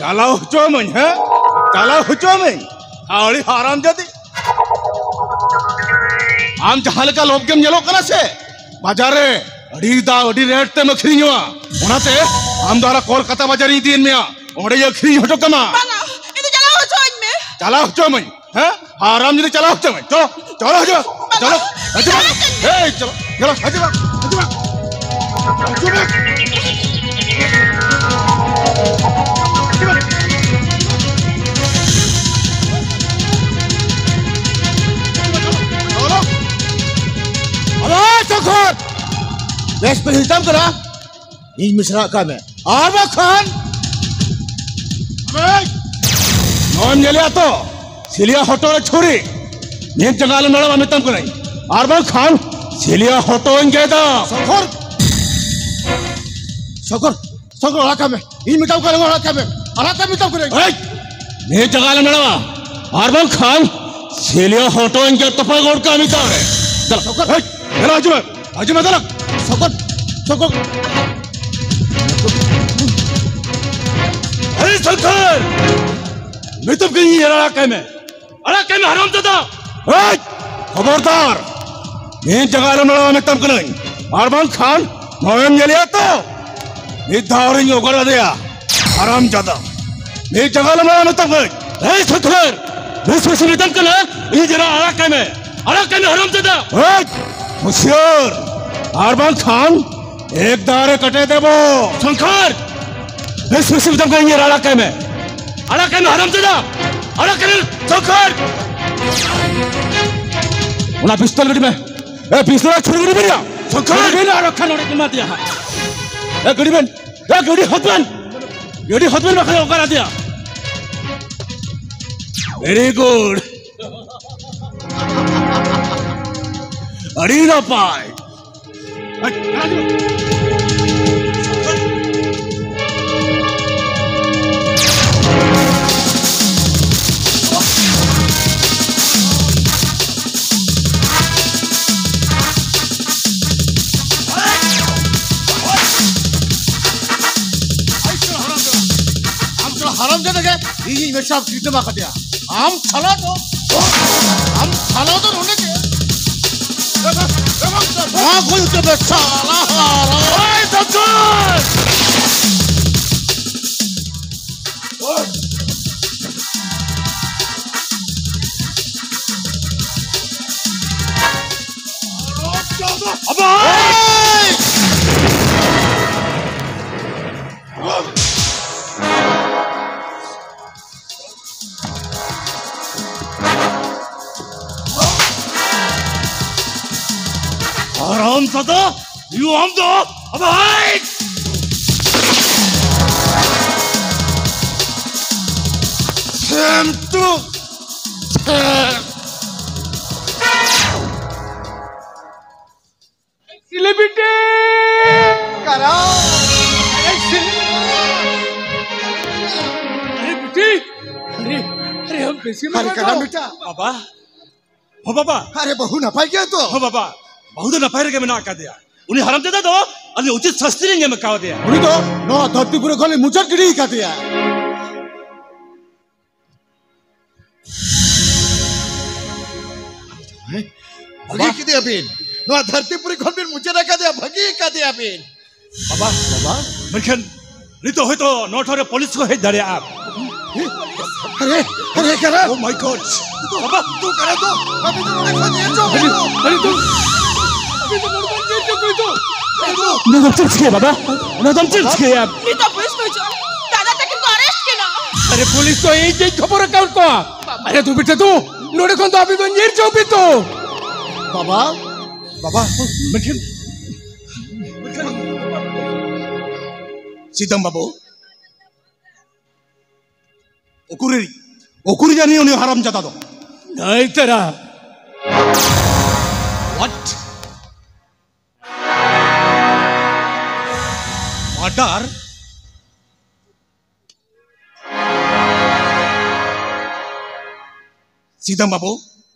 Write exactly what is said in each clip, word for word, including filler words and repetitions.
ᱪᱟᱞᱟᱣ ᱦᱚᱪᱚ ᱟᱢᱟᱹᱧ, ᱦᱮᱸ? ᱪᱟᱞᱟᱣ ᱦᱚᱪᱚ ᱟᱢᱟᱹᱧ᱾ ᱟᱹᱰᱤ ᱦᱟᱨᱟᱢ ᱡᱟᱹᱫᱤ᱾ ᱟᱢ ᱡᱟᱦᱟᱸ ᱞᱮᱠᱟ ᱞᱚᱵᱽ ᱜᱮᱢ ᱧᱮᱞᱚᱜ ᱠᱟᱱᱟ ᱥᱮ, ᱵᱟᱡᱟᱨ ᱨᱮ ᱟᱹᱰᱤ ᱫᱟᱢ, ᱟᱹᱰᱤ ᱨᱮᱴ ᱛᱮᱢ ᱟᱹᱠᱷᱨᱤᱧᱚᱜᱼᱟ᱾ ᱚᱱᱟᱛᱮ ᱟᱢ ᱫᱚ ᱟᱨ ᱠᱳᱞᱠᱟᱛᱟ ᱵᱟᱡᱟᱨᱤᱧ ᱤᱫᱤᱭᱮᱫ ᱢᱮᱭᱟ, ᱚᱸᱰᱮ ᱟᱹᱠᱷᱨᱤᱧ ᱦᱚᱪᱚ ᱠᱟᱢᱟ᱾ ᱵᱟᱝᱟ, ᱤᱧ ᱫᱚ ᱪᱟᱞᱟᱣ ᱦᱚᱪᱚ ᱟᱹᱧ ᱢᱮ᱾ ᱪᱟᱞᱟᱣ ᱦᱚᱪᱚ ᱟᱢᱟᱹᱧ᱾ ᱦᱮᱸ? ᱟᱨ ᱟᱢ ᱡᱩᱫᱤ ᱪᱟᱞᱟᱣ ᱦᱚᱪᱚ ᱟᱢᱟᱹᱧ, ᱪᱚ, ᱪᱚᱞᱚ ᱦᱤᱡᱩᱜ ᱢᱮ, ᱪᱚᱞᱚ, ᱦᱤᱡᱩᱜ ᱢᱮ᱾ ᱦᱮᱭ, ᱪᱚᱞᱚ, ᱪᱚᱞᱚ, ᱦᱤᱡᱩᱜ ᱢᱮ, ᱦᱤᱡᱩᱜ ᱢᱮ᱾ ᱦᱤᱡᱩᱜ ᱢᱮ᱾ ᱦᱤᱡᱩᱜ ᱢᱮ᱾ ᱪᱚᱞᱚ᱾ ᱟᱞᱚ ᱪᱚᱠᱷᱚᱨ! ᱵᱮᱥ ᱯᱮ ᱦᱤᱞᱛᱟᱢ ᱠᱟᱱᱟ᱾ ᱤᱧ ᱢᱮᱥᱨᱟᱜ ᱠᱟᱜ ᱢᱮ, ᱟᱨ ᱵᱟᱝᱠᱷᱟᱱ ᱱᱚᱜᱼᱚᱭ ᱧᱮᱞᱮᱜᱼᱟ ᱛᱚ, ᱥᱤᱞᱤᱭᱟ ᱦᱚᱴᱚᱜ ᱨᱮ ᱪᱷᱩᱨᱤ᱾ ᱢᱤᱫ ᱡᱟᱸᱜᱟ ᱟᱞᱚᱢ ᱞᱟᱲᱟᱣᱟ ᱢᱮᱛᱟᱢ ᱠᱟᱹᱱᱟᱹᱧ, ᱟᱨ ᱵᱟᱝᱠᱷᱟᱱ ᱥᱤᱞᱤᱭᱟ ᱦᱚᱴᱚᱜ ᱤᱧ ᱜᱮᱫᱟ᱾ ᱥᱚᱝᱠᱚᱨ! ᱥᱚᱝᱠᱚᱨ! ᱥᱚᱝᱠᱚᱨ, ᱟᱲᱟᱜ ᱠᱟᱜ ᱢᱮ! ᱤᱧ ᱢᱮᱛᱟᱢ ᱠᱟᱱᱟ, ᱟᱲᱟᱜ ᱠᱟᱜ ᱢᱮ! ᱟᱲᱟᱜ ᱠᱟᱜ ᱢᱮ ᱢᱮᱛᱟᱢ ᱠᱟᱹᱱᱟᱹᱧ! ᱮᱭ! ᱢᱤᱫ ᱡᱟᱸᱜᱟ ᱟᱞᱚᱢ ᱞᱟᱲᱟᱣᱟ, ᱟᱨ ᱵᱟᱝᱠᱷᱟᱱ ᱥᱤᱞᱤᱭᱟ ᱦᱚᱴᱚᱜ ᱤᱧ ᱜᱮᱫ ᱛᱚᱯᱟ ᱜᱚᱫ ᱠᱟᱜᱼᱟ ᱢᱤᱫ ᱫᱷᱟᱣ ᱨᱮ᱾ ᱪᱟᱞᱟᱜ᱾ ᱥᱚᱝᱠᱚᱨ! ᱦᱮᱭ! ᱧᱮᱞᱟ, ᱦᱤᱡᱩᱜ ᱢᱮ! ᱦᱤᱡᱩᱜ ᱢᱮ, ᱫᱟᱞᱟᱜ! ᱥᱚᱝᱠᱚᱨ! ᱥᱚᱝᱠᱚᱨ! ᱟᱨᱮ ᱥᱚᱝᱠᱚᱨ! ᱢᱮᱛᱟᱢ ᱠᱟᱹᱱᱟᱹᱧ ᱟᱲᱟᱜ ᱠᱟᱭ ᱢᱮ! ᱟᱲᱟᱜ ᱠᱟᱭ ᱢᱮ, ᱦᱟᱨᱟᱢ ᱡᱟᱫᱟ! ᱮᱭ! ᱠᱷᱚᱵᱚᱨᱫᱟᱨ! ᱢᱤᱫ ᱡᱟᱸᱜᱟ ᱟᱞᱚᱢ ᱞᱟᱲᱟᱣᱟ ᱢᱮᱛᱟᱢ ᱠᱟᱹᱱᱟᱹᱧ, ᱟᱨ ᱵᱟᱝᱠᱷᱟᱱ ᱱᱚᱜᱼᱚᱭ ᱮᱢ ᱧᱮᱞᱮᱭᱟ ᱛᱚ, ᱢᱤᱫ ᱫᱷᱟᱣ ᱨᱤᱧ ᱚᱜᱚᱨ ᱟᱫᱮᱭᱟ, ᱦᱟᱨᱟᱢ ᱡᱟᱫᱟ! ᱢᱤᱫ ᱡᱟᱸᱜᱟ ᱟᱞᱚᱢ ᱞᱟᱲᱟᱣᱟ ᱢᱮᱛᱟᱢ ᱠᱟᱹᱱᱟᱹᱧ! ᱮᱭ ᱥᱚᱝᱠᱚᱨ! ᱵᱮᱥ ᱵᱮᱥ ᱢᱮᱛᱟᱢ ᱠᱟᱱᱟ, ᱤᱧ ᱡᱮᱱᱚ ᱟᱲᱟᱜ ᱠᱟᱭ ᱢᱮ! ᱟᱲᱟᱜ ᱠᱟᱭ ᱢᱮ, ᱦᱟᱨᱟᱢ ᱡᱟᱫᱟ! ᱮᱭ! ᱦᱩᱥᱤᱭᱟᱹᱨ! ᱟᱨ ᱵᱟᱝᱠᱷᱟᱱ ᱮᱠ ᱫᱟᱣ ᱨᱮ ᱠᱟᱴᱮ ᱫᱮᱵᱚ! ᱥᱚᱝᱠᱚᱨ! ᱵᱮᱥ ᱵᱮᱥ ᱢᱮᱛᱟᱢ ᱠᱟᱱᱟ, ᱤᱧ ᱟᱲᱟᱜ ᱠᱟᱭ ᱢᱮ! ᱟᱲᱟᱜ ᱠᱟᱭ ᱢᱮ, ᱦᱟᱨᱟᱢ ᱡᱟᱫᱟ! ᱟᱲᱟᱜ ᱠᱟᱭ ᱢᱮ, ᱥᱚᱝᱠᱚᱨ! ᱚᱱᱟ ᱯᱤᱥᱛᱚᱞ ᱜᱟᱹᱰᱤ ᱢᱮ᱾ ᱮ, ᱯᱤᱥᱛᱚᱞ ᱟᱨ ᱪᱷᱩᱨᱤ ᱜᱟᱹᱰᱤ ᱢᱮ ᱭᱟ᱾ ᱥᱚᱝᱠᱚᱨ! ᱜᱟᱹᱰᱤ ᱵᱮᱱ ᱟᱨ ᱵᱟᱠᱷᱟᱱ ᱱᱚᱰᱮ ᱮᱢᱟ ᱫᱮᱭᱟ ᱦᱟᱸᱜ᱾ ᱮ, ᱜᱟᱹᱰᱤ ᱵᱮᱱ᱾ ᱮ, ᱜᱟᱹᱰᱤ ᱦᱚᱫ ᱵᱮᱱ᱾ ᱜᱟᱹᱰᱤ ᱦᱚᱫ ᱵᱮᱱ ᱵᱟᱠᱷᱟᱱ ᱚᱠᱟᱨ ᱟᱫᱮᱭᱟ᱾ Very good. ᱟᱹᱰᱤ ᱱᱟᱯᱟᱭ᱾ ᱤᱧᱤᱧ ᱢᱮᱥᱟ ᱠᱤᱰᱱᱟᱯ ᱟᱠᱟᱫᱮᱭᱟ᱾ ᱟᱢ ᱥᱟᱞᱟ ᱫᱚ, ᱟᱢ ᱥᱟᱞᱟ ᱫᱚ ᱱᱚᱰᱮ ᱜᱮ᱾ ᱱᱚᱣᱟ ᱜᱚᱡ ᱦᱚᱪᱚ ᱢᱮ, ᱥᱟᱞᱟ ᱦᱟᱨᱟ᱾ ᱳᱭ ᱥᱚᱢᱥᱚᱱ! ᱟᱵᱟ! ᱦᱟᱨᱟᱢ ᱡᱟᱫᱟ, ᱭᱩ ᱟᱢ ᱫᱚ, ᱟᱵᱟ ᱦᱟᱭ! ᱥᱮᱢ ᱴᱩ ᱥᱮᱢ᱾ सिले बेटे। करा। अरे सिले। अरे बेटी। अरे, अरे हम बेसी में अरे बैठो। करा बेटा। ᱵᱟᱵᱟ, ᱦᱚᱸ ᱵᱟᱵᱟ᱾ ᱟᱨᱮ ᱵᱟᱹᱦᱩ ᱱᱟᱯᱟᱭ ᱜᱮᱭᱟ ᱛᱚ? ᱦᱚᱸ ᱵᱟᱵᱟ, ᱵᱟᱹᱦᱩ ᱫᱚ ᱱᱟᱯᱟᱭ ᱨᱮᱜᱮ ᱢᱮᱱᱟᱜ ᱟᱠᱟᱫᱮᱭᱟ᱾ ᱩᱱᱤ ᱦᱟᱨᱟᱢ ᱡᱟᱫᱟ ᱫᱚ ᱟᱹᱞᱤᱧ ᱩᱪᱤᱛ ᱥᱟᱥᱛᱤ ᱞᱤᱧ ᱮᱢ ᱠᱟᱣᱫᱮᱭᱟ᱾ ᱩᱱᱤ ᱫᱚ ᱱᱚᱣᱟ ᱫᱷᱟᱹᱨᱛᱤ ᱯᱩᱨᱤ ᱠᱷᱚᱱ ᱞᱤᱧ ᱢᱩᱪᱟᱹᱫ ᱜᱤᱰᱤ ᱟᱠᱟᱫᱮᱭᱟ᱾ ᱵᱷᱟᱹᱜᱤ ᱠᱮᱫᱮᱭᱟ ᱵᱤᱱ᱾ ᱱᱚᱣᱟ ᱫᱷᱟᱹᱨᱛᱤ ᱯᱩᱨᱤ ᱠᱷᱚᱱ ᱵᱤᱱ ᱢᱩᱪᱟᱹᱫ ᱟᱠᱟᱫᱮᱭᱟ, ᱵᱷᱟᱹᱜᱤ ᱠᱟᱫᱮᱭᱟ ᱵᱤᱱ᱾ ᱵᱟᱵᱟ, ᱵᱟᱵᱟ, ᱢᱮᱱᱠᱷᱟᱱ ᱱᱤᱛᱚᱜ ᱦᱚᱭᱛᱚ ᱱᱚᱣᱟ ᱴᱷᱟᱶ ᱨᱮ ᱯᱩᱞᱤᱥ ᱠᱚ ᱦᱮᱡ ᱫᱟᱲᱮᱭᱟᱜᱼᱟ᱾ ᱟᱨᱮ, ᱟᱨᱮ, ᱠᱟᱱᱟ᱾ Oh my God! ᱵᱟᱵᱟ, ᱛᱩ ᱠᱟᱱᱟ ᱛᱚ᱾ ᱟᱹᱵᱤᱱ ᱫᱚ ᱱᱚᱰᱮ ᱠᱷᱚᱱ ᱧᱮᱞ ᱪᱚ ᱟᱹᱰᱤ, ᱵᱤᱱ᱾ ᱟᱹᱰᱤ ᱫᱩᱠ᱾ ᱟᱹᱵᱤᱱ ᱫᱚ ᱱᱚᱰᱮ ᱠᱷᱚᱱ ᱧᱮᱞ ᱪᱚ ᱵᱤᱱ ᱛᱚ᱾ ᱚᱱᱟ ᱫᱚ ᱪᱮᱫ ᱪᱤᱠᱟᱹᱭᱟ ᱵᱟᱵᱟ? ᱚᱱᱟ ᱫᱚᱢ ᱪᱮᱫ ᱪᱤᱠᱟᱹᱭᱟ? ᱱᱤᱛᱚᱜ ᱯᱩᱞᱤᱥ ᱠᱚ ᱦᱤᱡᱩᱜᱼᱟ᱾ ᱫᱟᱫᱟ ᱛᱟᱹᱠᱤᱱ ᱠᱚ ᱟᱨᱮᱥᱴ ᱠᱤᱱᱟ᱾ ᱟᱨᱮ, ᱯᱩᱞᱤᱥ ᱫᱚ ᱤᱧ ᱜᱮᱧ ᱠᱷᱚᱵᱚᱨ ᱟᱠᱟᱫ ᱠᱚᱣᱟ᱾ ᱟᱨᱮ, ᱫᱩ ᱵᱤᱴᱟ ᱫᱩ, ᱱᱚᱰᱮ ᱠᱷᱚᱱ ᱫᱚ ᱟᱹᱵᱤᱱ ᱫᱚ ᱧᱤᱨ ᱪᱚ ᱵᱤᱱ ᱛᱚ᱾ ᱵᱟᱵᱟ, ᱵᱟᱵᱟ, ᱢᱮᱱᱠᱷᱟᱱ, ᱢᱮᱱᱠᱷᱟᱱ ᱥᱤᱫᱟᱢ ᱵᱟᱹᱵᱩ, ᱩᱠᱩᱨᱤᱡ, ᱩᱠᱩᱨᱤᱡ ᱟᱹᱱᱤᱡ ᱩᱱᱤ ᱦᱟᱨᱟᱢ ᱡᱟᱫᱟ ᱫᱚ? ᱱᱟᱹᱭ ᱛᱟᱨᱟ᱾ What? Murder? ᱥᱤᱫᱟᱢ ᱵᱟᱹᱵᱩ,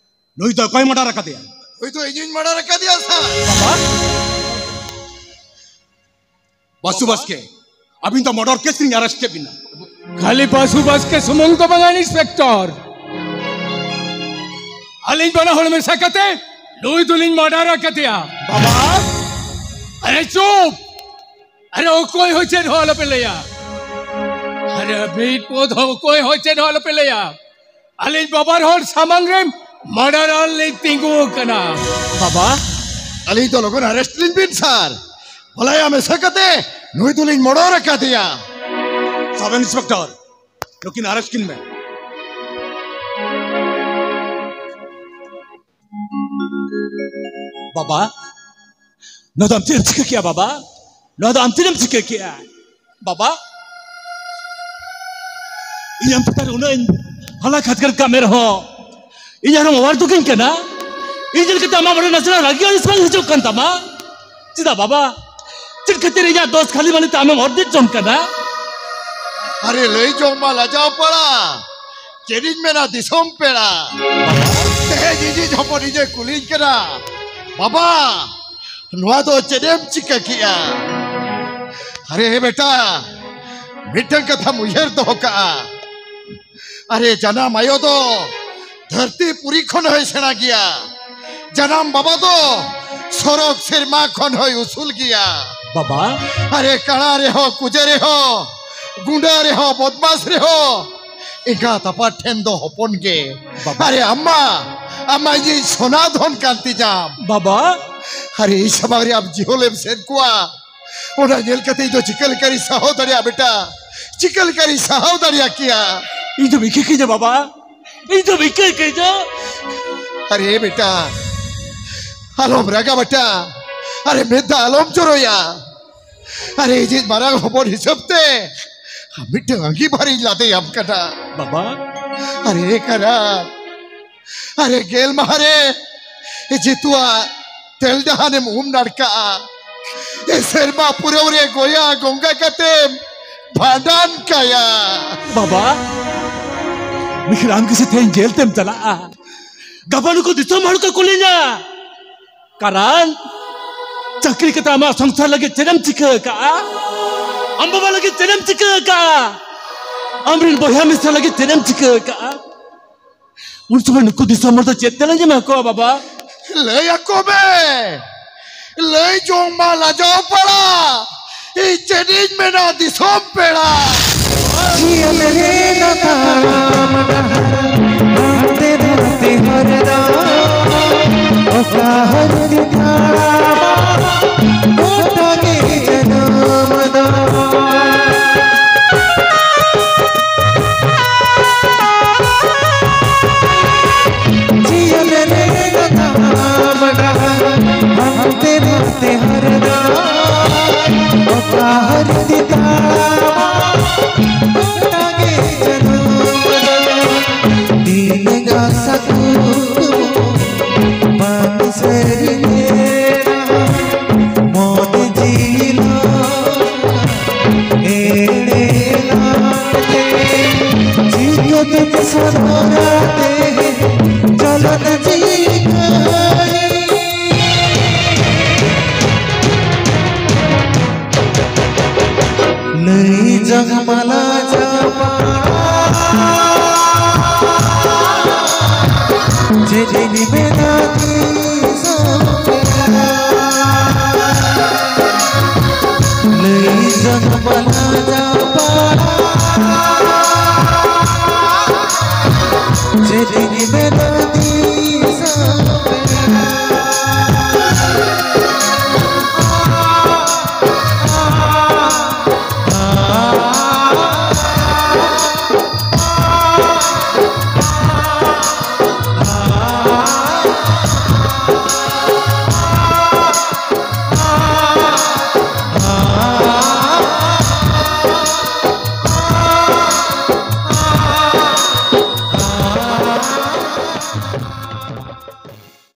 ᱱᱩᱭ ᱫᱚ ᱚᱠᱚᱭ ᱢᱟᱰᱟᱨ ᱟᱠᱟᱫᱮᱭᱟ? ᱱᱩᱭ ᱫᱚ ᱤᱧᱤᱧ ᱢᱟᱰᱟᱨ ᱟᱠᱟᱫᱮᱭᱟ, ᱥᱟᱨ᱾ ᱵᱟᱵᱟ? ᱵᱟᱥᱩ ᱵᱟᱥᱠᱮ, ᱟᱹᱵᱤᱱ ᱫᱚ ᱢᱟᱰᱟᱨ ᱠᱮᱥ ᱨᱤᱧ ᱟᱨᱮᱥᱴ ᱠᱮᱫ ᱵᱤᱱᱟ᱾ ᱠᱷᱟᱹᱞᱤ ᱵᱟᱥᱩ ᱵᱟᱥᱠᱮ ᱥᱩᱢᱩᱝ ᱫᱚ ᱵᱟᱝᱟ, ᱤᱱᱥᱯᱮᱠᱴᱚᱨ᱾ ᱟᱹᱞᱤᱧ ᱵᱟᱱᱟ ᱦᱚᱲ ᱢᱮᱥᱟ ᱠᱟᱛᱮ ᱱᱩᱭ ᱫᱚᱞᱤᱧ ᱢᱟᱰᱟᱨ ᱟᱠᱟᱫᱮᱭᱟ᱾ ᱵᱟᱵᱟ! ᱟᱨᱮ ᱪᱩᱯ! ᱟᱨᱮ ᱚᱠᱚᱭ ᱦᱚᱸ ᱪᱮᱫ ᱦᱚᱸ ᱟᱞᱚᱯᱮ ᱞᱟᱹᱭᱟ᱾ ᱟᱨᱮ ᱢᱤᱫ ᱯᱚᱫ ᱦᱚᱸ ᱚᱠᱚᱭ ᱦᱚᱸ ᱪᱮᱫ ᱦᱚᱸ ᱟᱞᱚᱯᱮ ᱞᱟᱹᱭᱟ᱾ ᱟᱹᱞᱤᱧ ᱵᱟᱵᱟᱨ ᱦᱚᱲ ᱥᱟᱢᱟᱝ ᱨᱮ ᱢᱟᱰᱟᱨ ᱞᱤᱧ ᱛᱤᱸᱜᱩ ᱟᱠᱟᱱᱟ᱾ ᱵᱟᱵᱟ, ᱟᱹᱞᱤᱧ ᱫᱚ ᱞᱚᱜᱚᱱ ᱟᱨᱮᱥᱴ ᱞᱤᱧ ᱵᱤᱱ ᱥᱟᱨ᱾ ᱵᱟᱞᱟᱭᱟ ᱢᱮᱥᱟ ᱠᱟᱛᱮ ᱱᱩᱭ ᱫᱚᱞᱤᱧ ᱢᱚᱰᱚᱨ ᱟᱠᱟᱫᱮᱭᱟ᱾ ᱥᱟᱵ ᱤᱱᱥᱯᱮᱠᱴᱚᱨ, ᱱᱩᱠᱤᱱ ᱟᱨᱮᱥᱴ ᱠᱤᱱ ᱢᱮ᱾ ᱵᱟᱵᱟ, ᱱᱚᱣᱟ ᱫᱚ ᱟᱢ ᱪᱮᱫ ᱮᱢ ᱪᱤᱠᱟᱹ ᱠᱮᱜᱼᱟ ᱵᱟᱵᱟ? ᱱᱚᱣᱟ ᱫᱚ ᱟᱢ ᱪᱮᱫ ᱮᱢ ᱪᱤᱠᱟᱹ ᱠᱮᱜᱼᱟ ᱵᱟᱵᱟ? ᱤᱧ ᱟᱢ ᱪᱮᱛᱟᱱ ᱨᱮ ᱩᱱᱟᱹᱜ ᱤᱧ ᱦᱟᱞᱟ ᱠᱷᱟᱫᱽᱜᱟᱨ ᱠᱟᱜ ᱢᱮ ᱨᱮᱦᱚᱸ, ᱤᱧ ᱟᱨᱦᱚᱸ ᱚᱣᱟᱨ ᱫᱩᱠᱤᱧ ᱠᱟᱱᱟ᱾ ᱤᱧ ᱧᱮᱞ ᱠᱟᱛᱮ ᱟᱢᱟᱜ ᱢᱚᱱᱮ ᱱᱟᱥᱮᱱᱟᱜ ᱨᱟᱹᱜᱤ ᱟᱹᱲᱤᱥ ᱵᱟᱝ ᱦᱤᱡᱩᱜ ᱠᱟᱱ ᱛᱟᱢᱟ? ᱪᱮᱫᱟᱜ ᱵᱟᱵᱟ? ᱪᱮᱫ ᱠᱷᱟᱹᱛᱤᱨ ᱤᱧᱟᱹᱜ ᱫᱚᱥ ᱠᱷᱟᱹᱞᱤ ᱢᱟᱹᱞᱤ ᱛᱮ ᱟᱢᱮᱢ ᱚᱨ ᱫᱮᱡ ᱡᱚᱝ ᱠᱟᱱᱟ? ᱟᱨᱮ ᱞᱟᱹᱭ ᱡᱚᱝ ᱢᱟ ᱞᱟᱡᱟᱣ ᱯᱟᱲᱟ, ᱪᱮᱫ ᱤᱧ ᱢᱮᱱᱟ ᱫᱤᱥᱚᱢ ᱯᱮᱲᱟ᱾ ᱛᱮᱦᱮᱧ ᱤᱧᱤᱡ ᱦᱚᱯᱚᱱ ᱤᱧᱮ ᱠᱩᱞᱤᱧ ᱠᱟᱱᱟ, ᱵᱟᱵᱟ, ᱱᱚᱣᱟ ᱫᱚ ᱪᱮᱫ ᱮᱢ ᱪᱤᱠᱟᱹ ᱠᱮᱜᱼᱟ? ᱟᱨᱮ ᱵᱮᱴᱟ, ᱢᱤᱫᱴᱟᱝ ᱠᱟᱛᱷᱟᱢ ᱩᱭᱦᱟᱹᱨ ᱫᱚᱦᱚ ᱠᱟᱜᱼᱟ᱾ ᱟᱨᱮ ᱡᱟᱱᱟᱢ ᱟᱭᱳ ᱫᱚ ᱫᱷᱟᱹᱨᱛᱤ ᱯᱩᱨᱤ ᱠᱷᱚᱱ ᱦᱚᱸᱭ ᱥᱮᱬᱟ ᱜᱮᱭᱟ᱾ ᱡᱟᱱᱟᱢ ᱵᱟᱵᱟ ᱫᱚ ᱥᱚᱨᱚᱜᱽ ᱥᱮᱨᱢᱟ ᱠᱷᱚᱱ ᱦᱚᱸᱭ ᱩᱥᱩᱞ ᱜᱮᱭᱟ᱾ ᱵᱟᱵᱟ᱾ ᱟᱨᱮ ᱠᱟᱬᱟ ᱨᱮᱦᱚᱸ, ᱠᱩᱡᱟᱹ ᱨᱮᱦᱚᱸ, ᱜᱩᱸᱰᱟ ᱨᱮᱦᱚᱸ, ᱵᱚᱫᱢᱟᱥ ᱨᱮᱦᱚᱸ, ᱮᱸᱜᱟᱛ ᱟᱯᱟᱛ ᱴᱷᱮᱱ ᱫᱚ ᱦᱚᱯᱚᱱ ᱜᱮ᱾ ᱵᱟᱵᱟ᱾ ᱟᱨᱮ ᱟᱢ ᱢᱟ, ᱟᱢ ᱢᱟ ᱤᱧᱤᱡ ᱥᱚᱱᱟ ᱫᱷᱚᱱ ᱠᱟᱱ ᱛᱤᱧᱟᱢ᱾ ᱵᱟᱵᱟ᱾ ᱟᱨᱮ ᱤᱧ ᱥᱟᱢᱟᱝ ᱨᱮ ᱟᱢ ᱡᱤᱦᱳᱞᱮᱢ ᱥᱮᱱ ᱠᱚᱣᱟ, ᱚᱱᱟ ᱧᱮᱞ ᱠᱟᱛᱮ ᱤᱧ ᱫᱚ ᱪᱤᱠᱟᱹ ᱞᱮᱠᱟᱨᱤᱧ ᱥᱟᱦᱟᱣ ᱫᱟᱲᱮᱭᱟᱜᱼᱟ ᱵᱮᱴᱟ? ᱪᱤᱠᱟᱹ ᱞᱮᱠᱟᱨᱤᱧ ᱥᱟᱦᱟᱣ ᱫᱟᱲᱮᱭᱟᱜ ᱠᱮᱭᱟ? ᱤᱧ ᱫᱚ ᱤᱠᱟᱹ ᱠᱟᱹᱧᱟ ᱵᱟᱵᱟ, ᱤᱧ ᱫᱚ ᱤᱠᱟᱹ ᱠᱟᱹᱧᱟ᱾ ᱟᱨᱮ ᱵᱮᱴᱟ, ᱟᱞᱚᱢ ᱨᱟᱜᱟ ᱵᱮᱴᱟ, ᱟᱨᱮ ᱢᱮᱫ ᱫᱟᱜ ᱟᱞᱚᱢ ᱡᱚᱨᱚᱭᱟ᱾ ᱟᱨᱮ ᱤᱧᱤᱡ ᱢᱟᱨᱟᱝ ᱦᱚᱯᱚᱱ ᱦᱤᱥᱟᱹᱵ ᱛᱮ ᱟᱢ ᱢᱤᱫᱴᱟᱝ ᱟᱸᱜᱤᱵᱷᱟᱨᱤᱧ ᱞᱟᱫᱮᱭᱟᱢ ᱠᱟᱱᱟ᱾ ᱵᱟᱵᱟ᱾ ᱟᱨᱮ ᱠᱟᱱᱟ, ᱟᱨᱮ ᱜᱮᱞ ᱢᱟᱦᱟ ᱨᱮ ᱡᱤᱛᱩᱣᱟᱜ ᱛᱮᱞ ᱰᱟᱦᱟᱱᱮᱢ ᱩᱢ ᱱᱟᱲᱠᱟᱜᱼᱟ᱾ ᱮ ᱥᱮᱨᱢᱟ ᱯᱩᱨᱟᱹᱣ ᱨᱮ ᱜᱚᱭᱟ ᱜᱚᱝᱜᱟ ᱠᱟᱛᱮᱢ ᱵᱷᱟᱸᱰᱟᱱ ᱠᱟᱭᱟ᱾ ᱵᱟᱵᱟ, ᱢᱤᱠᱷᱤᱨᱟᱢ ᱠᱤᱥᱤ ᱛᱮᱦᱮᱧ ᱡᱮᱞ ᱛᱮᱢ ᱪᱟᱞᱟᱜᱼᱟ᱾ ᱜᱟᱯᱟ ᱱᱩᱠᱩ ᱫᱤᱥᱚᱢ ᱦᱚᱲ ᱠᱚ ᱠᱩᱞᱤᱧᱟ, ᱠᱟᱨᱟᱱ, ᱪᱟᱹᱠᱨᱤ ᱠᱟᱛᱮ ᱟᱢᱟᱜ ᱥᱚᱝᱥᱟᱨ ᱞᱟᱹᱜᱤᱫ ᱪᱮᱫ ᱮᱢ ᱪᱤᱠᱟᱹ ᱟᱠᱟᱜᱼᱟ? ᱟᱢ ᱵᱟᱵᱟ ᱞᱟᱹᱜᱤᱫ ᱪᱮᱫ ᱮᱢ ᱪᱤᱠᱟᱹ ᱟᱠᱟᱜᱼᱟ? ᱟᱢᱨᱮᱱ ᱵᱚᱭᱦᱟ ᱢᱤᱥᱨᱟ ᱞᱟᱹᱜᱤᱫ ᱪᱮᱫ ᱮᱢ ᱪᱤᱠᱟᱹ ᱟᱠᱟᱫᱼᱟ? ᱩᱱ ᱥᱚᱢᱚᱭ ᱱᱩᱠᱩ ᱫᱤᱥᱚᱢ ᱦᱚᱲ ᱫᱚ ᱪᱮᱫ ᱛᱮᱞᱟᱝ ᱮᱢᱟ ᱠᱚᱣᱟ ᱵᱟᱵᱟ? ᱞᱟᱹᱭ ᱟᱠᱚ ᱢᱮ, ᱞᱟᱹᱭ ᱡᱚᱝ ᱢᱟ ᱞᱟᱡᱟᱣ ᱯᱟᱲᱟ, ᱤᱧ ᱪᱮᱫ ᱤᱧ ᱢᱮᱱᱟ ᱫᱤᱥᱚᱢ ᱯᱮᱲᱟ᱾ ᱡᱤᱭᱚᱱ ᱨᱮ ᱱᱟᱛᱟᱢ ᱰᱟᱦᱟᱨ, ᱦᱟᱱᱛᱮ ᱱᱟᱛᱮ ᱦᱚᱨ ᱫᱚ, ᱚᱠᱟ ᱦᱚᱨ ᱛᱮ ᱛᱟᱲᱟᱢᱟ, ᱜᱚᱴᱟ ᱜᱮ ᱡᱟᱱᱟᱢ ᱫᱚ᱾ ᱡᱤᱭᱚᱱ ᱨᱮ ᱱᱟᱛᱟᱢ ᱰᱟᱦᱟᱨ, ᱦᱟᱱᱛᱮ ᱱᱟᱛᱮ ᱦᱚᱨ ᱫᱚ, ᱚᱠᱟ ᱦᱚᱨ ᱛᱮ ᱛᱟᱲᱟᱢᱟ, ᱜᱚᱴᱟ ᱜᱮ ᱡᱟᱱᱟᱢ ᱫᱚ᱾ ᱛᱤᱱᱟᱹᱜ ᱟᱥᱟ ᱠᱩᱠᱢᱩ ᱵᱟᱝ ᱥᱟᱹᱨᱤ ᱞᱮᱱᱟ, ᱢᱚᱱᱮ ᱡᱤᱣᱤ ᱞᱚ ᱮᱲᱮ ᱞᱟᱝᱛᱮ, ᱪᱤᱠᱟᱹᱛᱮᱢ ᱥᱚᱫᱚᱨᱟ ᱛᱮᱦᱮᱧ ᱡᱚᱞᱚᱱ ᱡᱤᱣᱤ ᱠᱟᱹᱦᱱᱤ? ᱞᱟᱹᱭ ᱡᱚᱝ ᱢᱟᱞᱟ ᱡᱟᱢᱟ, ᱪᱮᱫ ᱤᱧ ᱢᱮᱱᱟ ᱛᱤᱥ ᱦᱚᱸ ᱯᱮᱲᱟ? ᱞᱟᱹᱭ ᱡᱚᱝ ᱢᱟᱞᱟ ᱡᱟᱢᱟ, ᱪᱮᱫ ᱤᱧ ᱢᱮᱱᱟ